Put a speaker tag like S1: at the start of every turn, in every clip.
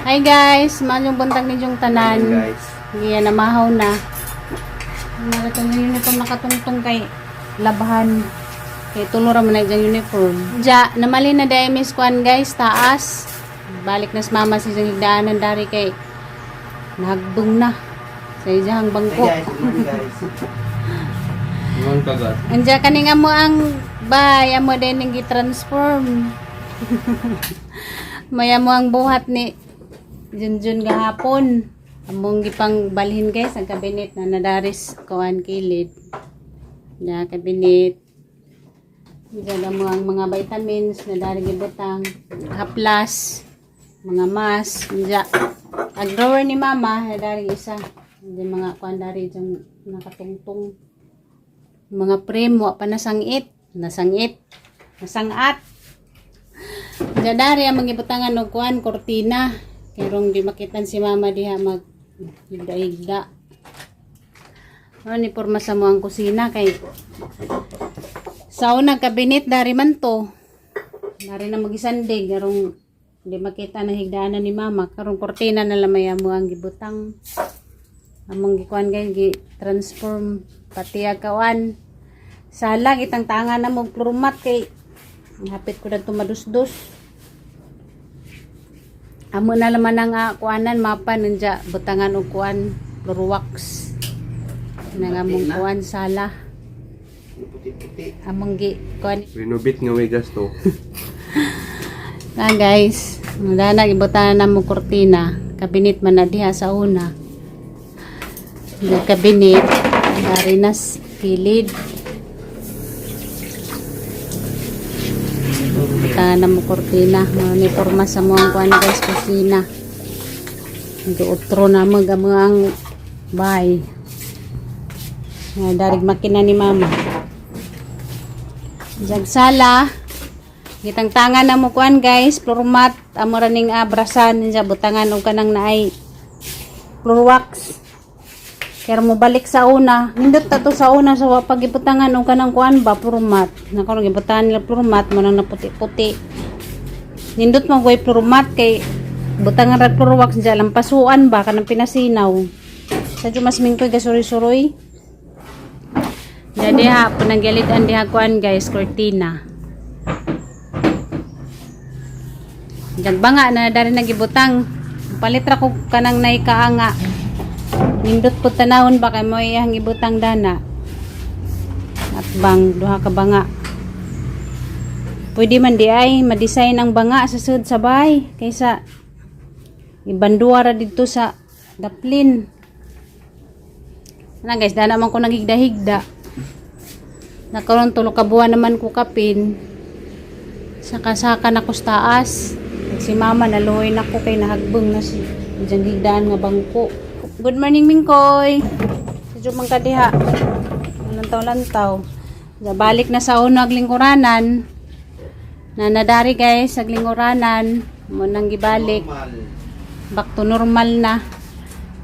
S1: Hi guys, maayong buntag ninyong tanan.
S2: Guys.
S1: Iya, namahaw na. Narito na uniform nakatungtong kay labahan. Kay tulo ra man na diyang uniform. Ja, namali na dahil miss kuan guys, taas. Balik na sa mama si diyang higdaanan dari kay nahagbong na sa iyang
S2: Hi
S1: bangko.
S2: guys, good morning guys.
S3: Ngayon kagat.
S1: Andiya kani nga mo ang bay, amo din ang gi-transform. Maya mo ang buhat ni Junjun gahapon. Among gipang balhin guys ang kabinet na nadaris kuan kilid. Na kabinet. Diyan mo ang mga vitamins na dari gibutang, haplas, mga mas, diyan. Ang drawer ni mama na dari isa. Diyan mga kuan dari diyan nakatungtong mga frame wa pa nasangit, nasangit, nasangat. Diyan dari ang mga ibutangan og kuan kortina. Kerong di makitan si mama diha mag higda-higda. Ano ni porma sa mo ang kusina kay sa unang kabinet dari man to. Dari na magisandig karong di makita na higdaanan ni mama karong kortina na lamay mo ang gibutang. Among gikuan gay gi transform pati agawan. Sala itang tanga na mo klumat kay hapit ko na tumadusdos. Amo na laman ang kuanan mapa nanja butangan og kuan wax. Nang among kuan sala.
S2: Puti-puti.
S1: Among gi kuan.
S3: Renovate nga may gasto.
S1: Ah guys, dana gibutangan na mo kortina. Kabinet man na diha sa una. The kabinet dari nas kilid. Butangan na mo kortina. Mga ni porma sa mo ang kuan guys kusina. Utro na mag ang ang bay. Nga darig makina ni mama. Jag sala. Gitang tanga na mo kuan guys, floor mat, amo ra ning abrasan niya butangan og kanang naay floor wax. Pero mo balik sa una, nindot ta to sa una sa wa pagibutangan og kanang kuan ba floor mat. Nako gibutangan nila floor mat mo nang naputi-puti. Nindot mo goy floor mat kay butangan ra floor wax niya lampasuan ba kanang pinasinaw. Sa mas mingkoy gasuroy-suroy. Jadi ha, pananggalit diha kuan guys, cortina. Jagbanga na dari nagibutang. Palit ra ko kanang naikaanga. Nindot po tanawon ba kay mo iyang ibutang dana. At bang duha ka banga. Pwede man di ay ma-design ang banga sa sud sa bahay kaysa ibanduwa ra didto sa daplin. Ana guys, dana man ko naghigda-higda. Nakaroon tulo ka buwan naman ko kapin. Saka-saka na ko sa taas. Si mama naluoy na ko kay nahagbong na si diyan higdaan nga bangko. Good morning Mingkoy. Medyo man ka diha. Lantaw-lantaw. Balik na sa uno aglingkuranan. Na nadari guys aglingkuranan mo nang gibalik.
S2: Normal.
S1: Back to normal na.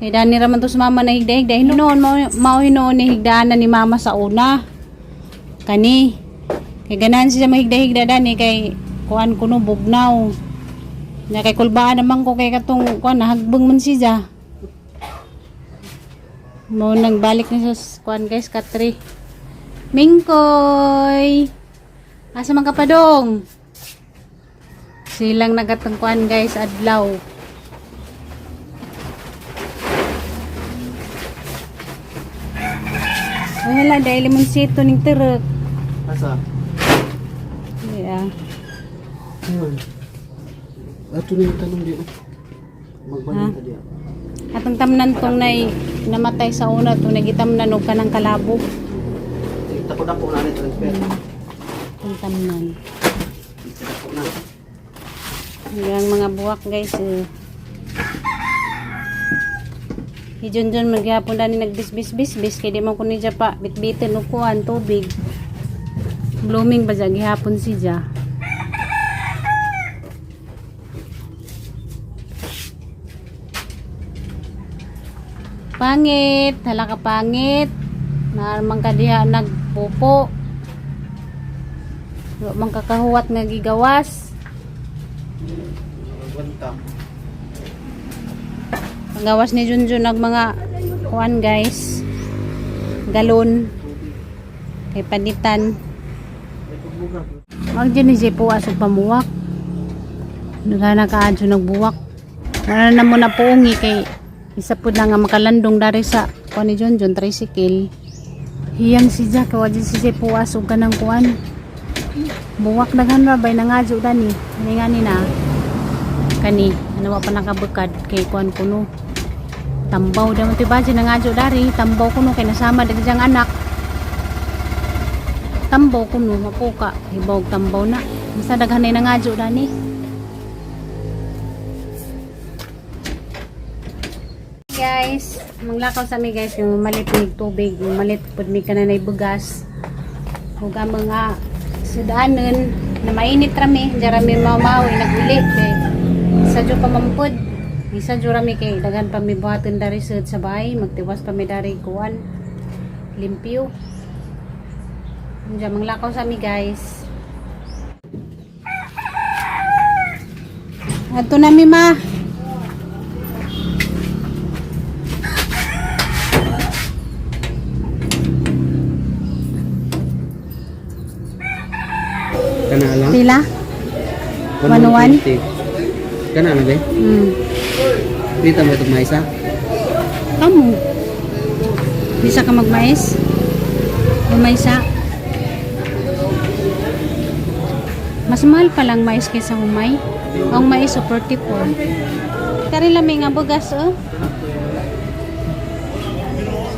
S1: Kay dani ra man to sa mama na higda-higda. Hinuon mao mao hinuon ni higdaanan ni mama sa una. Kani. Kay ganahan siya mahigda-higda dani kay kuan kuno bugnaw. Nya kay kulbaan naman ko kay katong kuan nahagbong man siya. Mo nang balik na sa kuan guys katri. Mingkoy. Asa man ka pa dong? Silang nagatong kuan guys adlaw. Ay hala dahil limonsito ning tirok.
S2: Asa?
S1: Yeah.
S2: Ayun. Ato na yung tanong di. Magbalik ka di.
S1: Atong tamnan tong nay namatay sa una tong nagitamnan og kanang kalabog.
S2: Tako-dako na ni transfer.
S1: Atong tamnan.
S2: Dako na.
S1: Ang mga buwak guys eh. Si Junjun maghapon dani nagbisbis-bisbis kay di man ko niya pa bitbitin og kuan tubig. Blooming ba dya gihapon si Ja. Pangit, hala ka pangit. Naman ka diha nagpupo. Wa man kakahuwat nga gigawas.
S2: Magwanta.
S1: Gawas ni Junjun nag mga kuan, guys. Galon. Kay panitan. Wag dyan ni Jepo asog pamuwak. Nagana ka adyo nagbuwak. Wala na mo na puungi kay isa po na nga makalandong dari sa kuan ni Junjun tricycle. Hiyang si Jack, wa dyan si Jepo asog ka ng kuan. Buwak daghan ra bay nangadyo dani. Ani nga ni na. Kani ano wa pa nakabukad kay kuan kuno. Tambaw daw ti ba nangadyo dari, tambaw kuno kay nasama dag diyang anak. Tambaw kuno mapuka, hibawg tambaw na. Basta daghan na nangadyo dani. Guys, manglakaw sa mi, guys, yung malit mig tubig, yung malit pud mi kananay bugas. Ug ang mga sudanon na mainit rami, dyan rami mamawi naguli kay sa pa mampud. Isa jud rami kay daghan pa mi buhaton dari sud sa bahay, magtiwas pa mi dari kuan. Limpyo. Diyan manglakaw sa mi, guys. Ato na mi, ma.
S2: Kana lang?
S1: Pila? 101?
S2: Kana na ba? Dito mo itong maisa?
S1: Kamu. Bisa ka magmais? Humaysa. Mas mahal palang mais kaysa humay. Ang mais o 44. Kari lami nga bugas oh.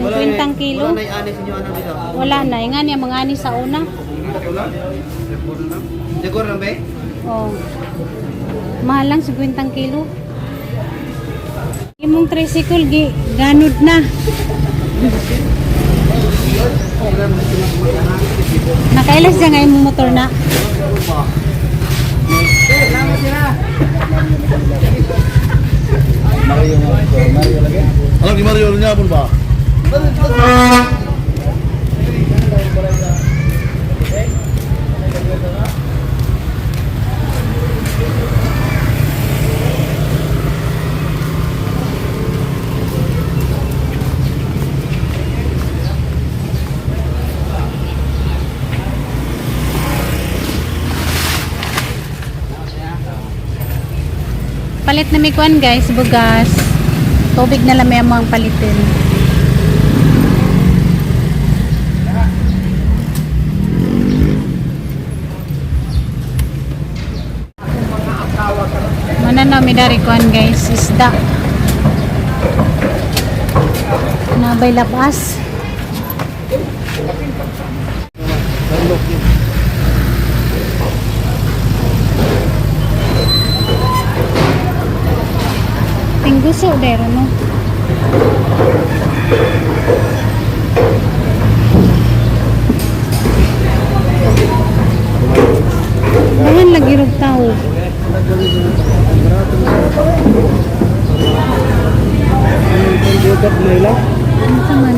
S1: 50 kilo.
S2: Wala na anis inyo ano dito.
S1: Wala na. Nga niya mga ani sa una.
S2: Jagor lang ba?
S1: Oh. Mahal lang 50 kilo. Imong tricycle gi ganod na. Nakailas siya nga imong motor na.
S4: Alam ni Mario niya po ba?
S1: Palit na may kuan, guys, bugas. Tubig na lang may among palitin. Mana na mi dari kuan, guys, isda. Nabay labas. Tingguso dero no. Dahan lagi rog tao. Ano man?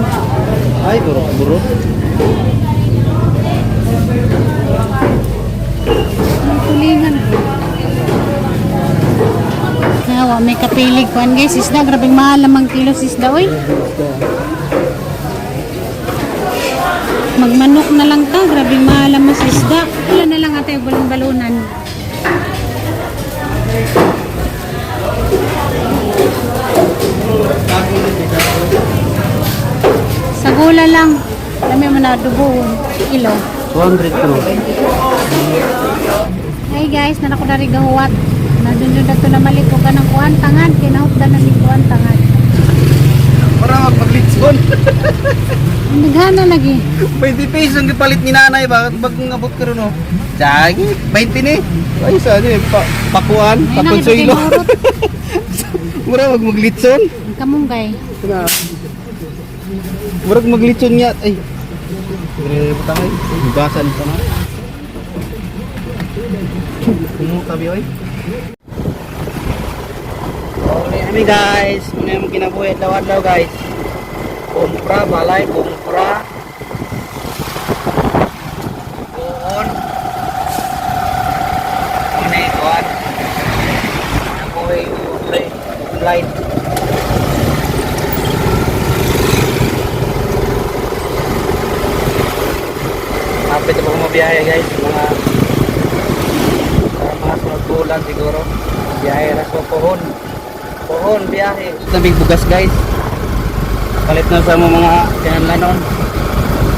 S2: Ay, burok burok.
S1: May tulingan. Nawa, may kapilig kuan, guys. Isda, grabing mahal lamang kilo sa isda, oy. Magmanok na lang ta, grabing mahal lamang sa isda. Wala na lang ate, balon-balunan. Sa gula lang. Dami mo na adobo. Kilo.
S2: 200 kilo.
S1: Hey guys, nana ko dari gahuwat. Najunjun na to na malit ko kanang kuan tangan, kinahupdan na ni kuan tangan.
S2: Para maglitson.
S1: Ang daghana lagi.
S2: 20 pesos ang gipalit ni nanay bakit bagong abot ka ron oh. Jagi, 20 ni. Ay sa ano eh, pakuan,
S1: Ay,
S2: pakon
S1: nakita kay
S2: ilo.
S1: Maurot.
S2: Mura wag maglitson.
S1: Ang kamunggay.
S2: Na. Murag maglitson niya. Ay. Pre butang ay. Hugasan pa na. Kumo tabi oy. Okay kami, guys. Muna yung kinabuhi adlaw-adlaw, guys. Kumpra, balay, kumpra. Buon. Muna yung kuwan. Kinabuhi, pre, light. Hapit ako mabiyahe, guys, mga sunod bulan siguro. Biyahe ra ko pohon. Pohon biyahe. Tabing bugas, guys. Palit na sa mga kinahanglanon.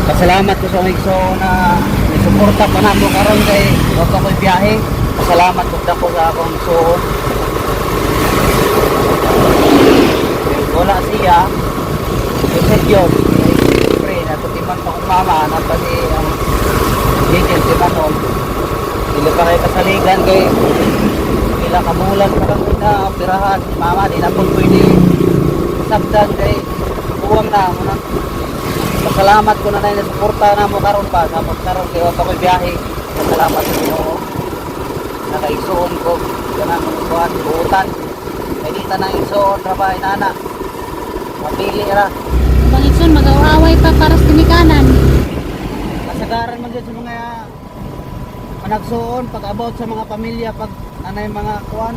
S2: Pasalamat ko sa mga igsoon na may suporta pa nako karon kay wa pa ko'y biyahe. Pasalamat ko dako sa akong igsoon. Wala siya. Kasi yun, siyempre, natutiman pa kong mama, napati ang gigil si Manon. Dili pa kayo kasaligan kay pila ka bulan pa lang na operahan si mama, di na po pwede sabdan kay buwang na mo na. Pasalamat ko na na suporta na mo karon pa sa karon kay wa pa ko'y biyahe. Pasalamat sa Ginoo. Nakaigsuon ko kanang kuan buutan. Kay di ta nang igsuon ra ba inana. Mapili ra.
S1: Pangitson, mag-away pa para sa tinikanan.
S2: Kasagaran man gyud sa mga managsuon pag about sa mga pamilya, pag anay mga kuan,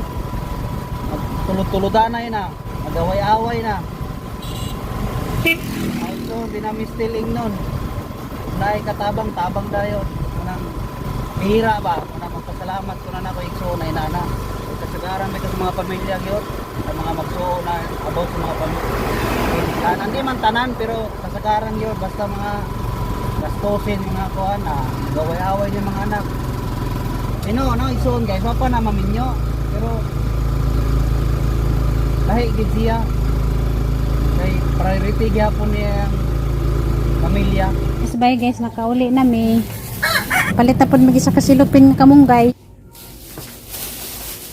S2: magtulod-tulodanay na, magaway-away na. Ay, so di na mistiling nun. Naay katabang tabang dayon unang bihira ba unang magpasalamat ko na nako igsuon ay nana. Kasagaran may sa mga pamilya gyud, sa mga magsuon na about sa mga pamilya. Hindi man tanan, pero kasagaran gyud basta mga gastusin, mga kuan na gaway-away yung mga anak. Ino no igsuon, guys, wa pa na maminyo, pero lahi gid siya kay priority gyapon niya ang pamilya.
S1: Yes, bye guys, nakauli na mi. Palit na pod mag-isa ka silupin nga kamunggay.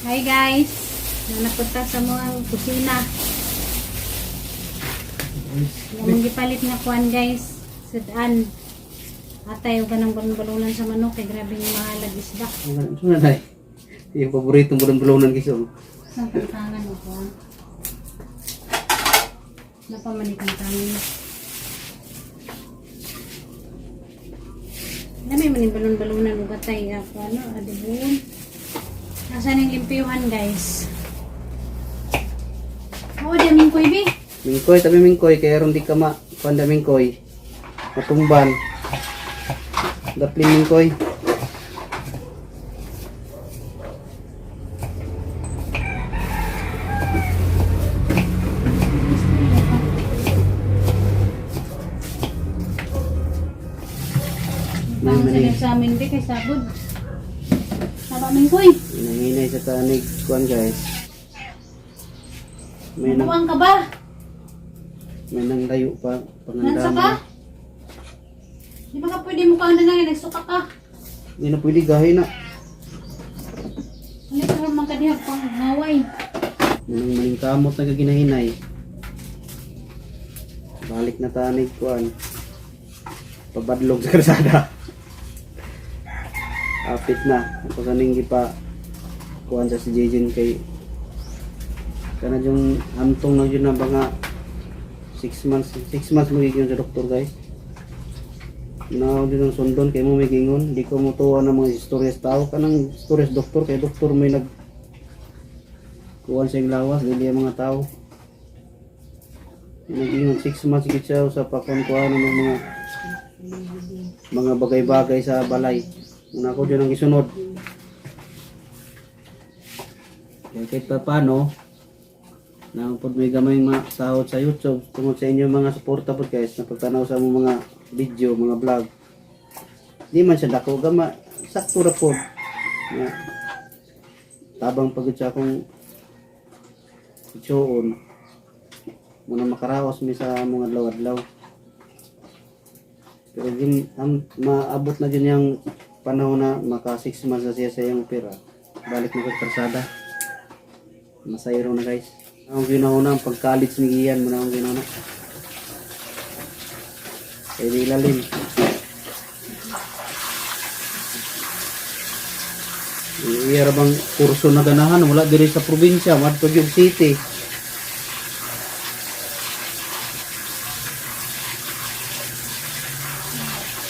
S1: Hi guys, nanapunta sa mga kusina. Yung gipalit nga kuan, guys, sudan. Atay og kanang balon-balonan sa manok kay grabe nga mahalag isda.
S2: Ano na dai? Yung paboritong bulon-bulonan, guys, oh.
S1: Sa kantangan mo ko. Napamanikan tangan. Dami man yung balon-balonan ug atay ako ano, adibon. Nasaan yung limpyuhan, guys? Oo, daming kuy bi.
S2: Mingkoy, tabi mingkoy, kaya ron di ka ma panda mingkoy. Matumban. Dapli mingkoy.
S1: Bang
S2: May
S1: sila sa amin bi kay sabod. Saba mingkoy.
S2: Hinay sa tanig kuan, guys. May nang
S1: Buang ka ba?
S2: May nang layo pa
S1: Nansa ka?
S2: pangandam.
S1: Di ba ka pwede mo kang nanangin, nagsuka ka.
S2: Hindi na pwede gahi na.
S1: Ulit ka man kadiha pang ngaway.
S2: May nang maning kamot na gaginahinay. Balik na tanig kuan. Pabadlog sa kalsada. Apit na. Ako sa ning gipa kuan sa si Jajen kay kana yung hamtong na yun na ba nga 6 months, 6 months magiging sa doktor, guys. Na din ang sundon kay mo may gingon di ko mo tuwa ng mga istorya sa tao, kanang istorya sa doktor, kay doktor may nag kuan sa iyang lawas, dili ang mga tao. Naging 6 months gid siya sa pakuan-kuan ng mga bagay-bagay sa balay. Una ko dyan ang isunod. Kaya kahit pa paano, na po may gamay mga sahod sa YouTube tungod sa inyong mga suporta po, guys, na pagtanaw sa among mga video, mga vlog. Di man siya dako gama, sakto ra po. Na, tabang pagod sa akong itsuon. Muna makaraos mi sa mga adlaw-adlaw. Pero din, maabot na din yung panahon na maka 6 months na siya sa iyang pera. Balik na ko sa kalsada. Masayro na, guys. Ang ginauna, ang pag-college ni Ian mo na ang ginauna. Kaya di ilalim. Iya ra bang kurso na ganahan wala diri sa probinsya, madto gyud city.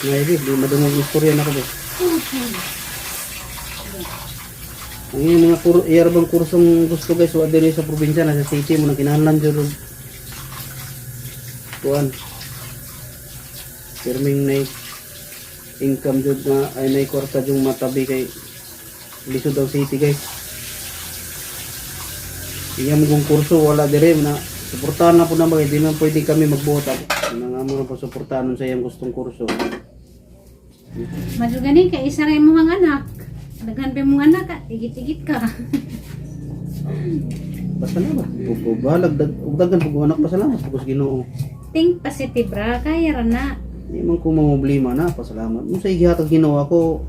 S2: Ngayon, di madungog yung istorya na ko ba? Ang iyong mga iya ra bang kursong gusto, guys, wala diri sa probinsya, nasa city mo na kinahanglan jud og kuan. Pirming na
S4: income jud na ay nay kwarta yung matabi kay lisod ang city, guys. Iya mo kong kurso wala dire na suportahan na po na bagay, di man pwede kami magbuhat ako. Nga mo na po suportahan nun sa iyang gustong kurso.
S1: Madyo gani kay isa ra imong anak. Daghan pa imong anak, ah. Igit-igit ka.
S4: Pasalamat. Balag og daghan pag anak, pasalamat pag Ginoo.
S1: Think positive ra, kaya ra na.
S4: Di man ko mamroblema na, pasalamat. Nung sa gihatag Ginoo ako,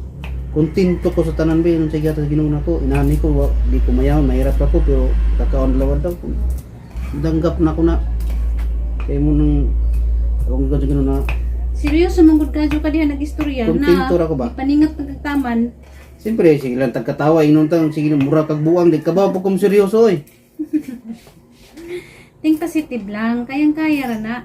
S4: kontento ko sa tanan ba, nung sa gihatag Ginoo nako, inani ko, di ko mayaman, mahirap ako, pero kakaon lawad daw. Danggap na ko na. Kaya mo nung, akong gihatag Ginoo na,
S1: Seryoso man gud kadyo ka diha nag-istorya na.
S4: Kontento ra ko ba?
S1: Paningat pagkataman.
S4: Siyempre, sige lang tagkatawa, inon tang, sige lang, mura kag buwang, di ka ba po kung seryoso oy.
S1: Think positive lang, kayang-kaya ra na.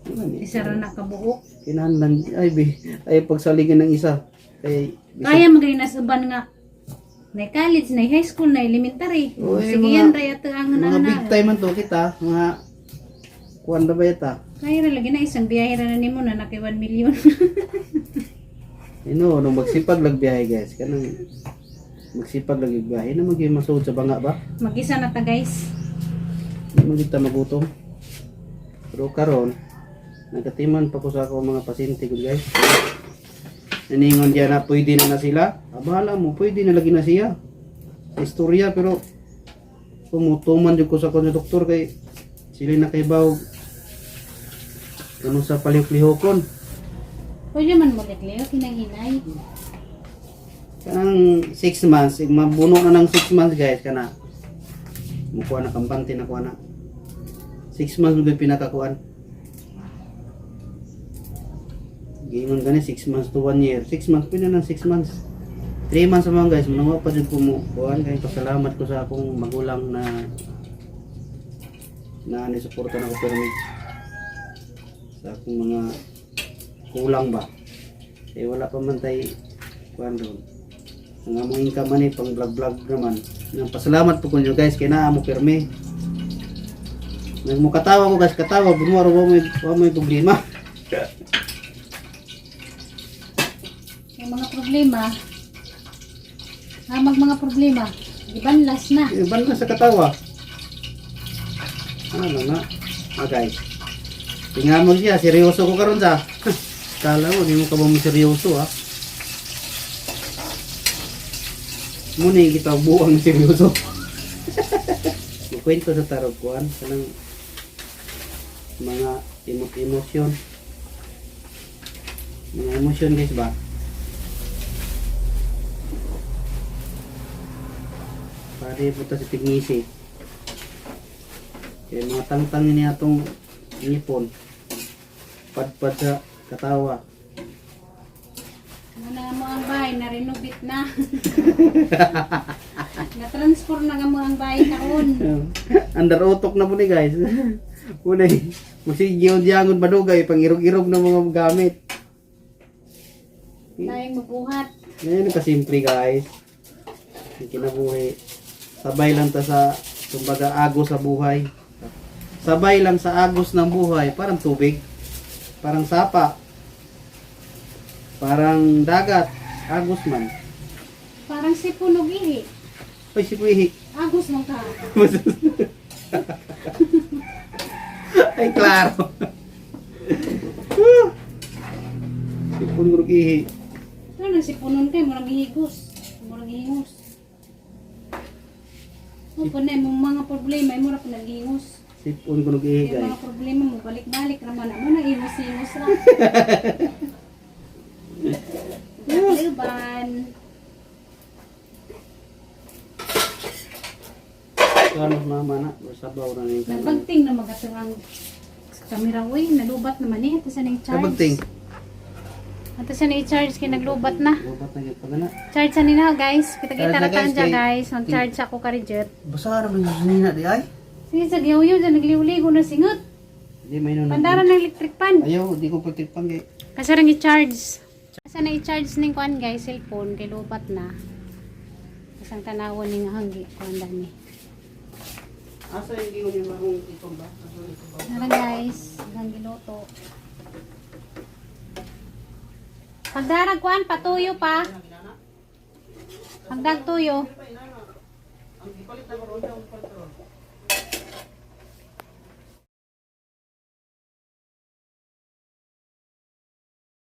S4: Ano ni?
S1: Isa ra na kabuok.
S4: Kinahanglan, ay, be, ay pagsaligan ng isa. Kay,
S1: Kaya magayon uban nga. Na college, na high school, na elementary.
S4: Uy,
S1: Sige
S4: mga-
S1: yan ra ato ang
S4: mga
S1: na.
S4: big time man to kita, mga kuan na ba yata?
S1: Kaya ra lagi na isang biyahe ra na nimo na naki 1 million.
S4: Ino, nung magsipag lang biyahe guys, kanang magsipag lang yung biyahe na maging masuod sa banga ba?
S1: Mag-isa na ta, guys.
S4: Hindi mo kita magutom. Pero karon, nagkatiman pa ko sa ako mga pasyente ko guys. Naningon diyan na pwede na na sila. Abala mo, pwede na lagi na siya. Sa istorya pero tumutuman jud ko sa akong doktor kay sila na kay baw ano sa palihok-lihokon.
S1: Pwede man mo Leo, hinanghinay.
S4: Kanang 6 months, ig mabuno na ng 6 months guys kana. Mukuha na kampante na kuha na. 6 months mo gyud pinakakuan. Giingon gani 6 months to 1 year. 6 months pwede na ng 6 months. 3 months man guys, manangaw pa jud ko mo kuan kay pasalamat ko sa akong magulang na na ni-suporta na ko pero sa akong mga kulang ba. Eh wala pa man tay kuan doon. Ang among income man eh, pang vlog-vlog naman. Nang pasalamat po kunyo guys, kay naa mo pirmi. Nagmukatawa ko guys, katawa, bunuwaro wa may problema.
S1: May mga problema. Hamag mga problema. Gibanlas na.
S4: Iban na sa katawa. Ano na? Ah guys. Tingnan mo siya, seryoso ko karon sa. Kala mo, di mo ka ba mo seryoso ah. Muna yung kita buwang seryoso. Mukwento sa tarog kuan, kanang mga emosyon. Mga emosyon guys ba? Pare punta sa Tignisi. Kaya mga tangtang niya atong ngipon. Padpad sa katawa.
S1: Ano na mo ang bahay, na-renovate na. Na-transform na nga mo ang bahay kaon.
S4: Under utok na po ni guys. Unay, masigyon diyangon badugay pangirog-irog na mga gamit.
S1: Tayong mabuhat.
S4: Ngayon kasimple guys. Ang kinabuhi. Sabay lang ta sa kumbaga agos sa buhay. Sabay lang sa agos ng buhay, parang tubig, parang sapa, parang dagat, agos man.
S1: Parang si Punog ihi.
S4: Ay, si Kuihi.
S1: Agos mong ka.
S4: Ay, klaro. Sipon ko ihi.
S1: Ano nang si Punon kay murag ihigos. Murag ihingos. Opo na imong mga problema, ay murag naghingos.
S4: Sipon ko ihi,
S1: Yung
S4: guys.
S1: mga problema mo, balik-balik raman na mo na ingos-ingos ra. Uban.
S4: Kano mama na, sabaw na ni
S1: Nabagting na magaturang kamera uy, nalubat naman eh. Ato sa na-charge.
S4: Nabagting.
S1: Ato sa na-charge kay naglubat na.
S4: Lubat na gyud pag na.
S1: Charge sa nina guys. Kita-kita
S4: Charge na,
S1: ra
S4: guys,
S1: tan dyan
S4: kay-
S1: guys. Mag-charge ako karijot.
S4: Basa ra man sa nina di ay.
S1: Sige sa giyaw dyan nagliwligo na singot.
S4: Di may nun.
S1: Pandaran ng electric pan.
S4: Ayaw, di ko pagtikpang kay.
S1: Kasi rin i-charge. Asa na i-charge ning kuan guys, cellphone kay lubat na. Isang tanawon ning hanggi kuan dani.
S4: Asa yung gingon yung akong itong ba? Asa yung itong ba?
S1: Tara guys, hanggang giluto. Pagdarag kuan patuyo pa. Pagdag tuyo.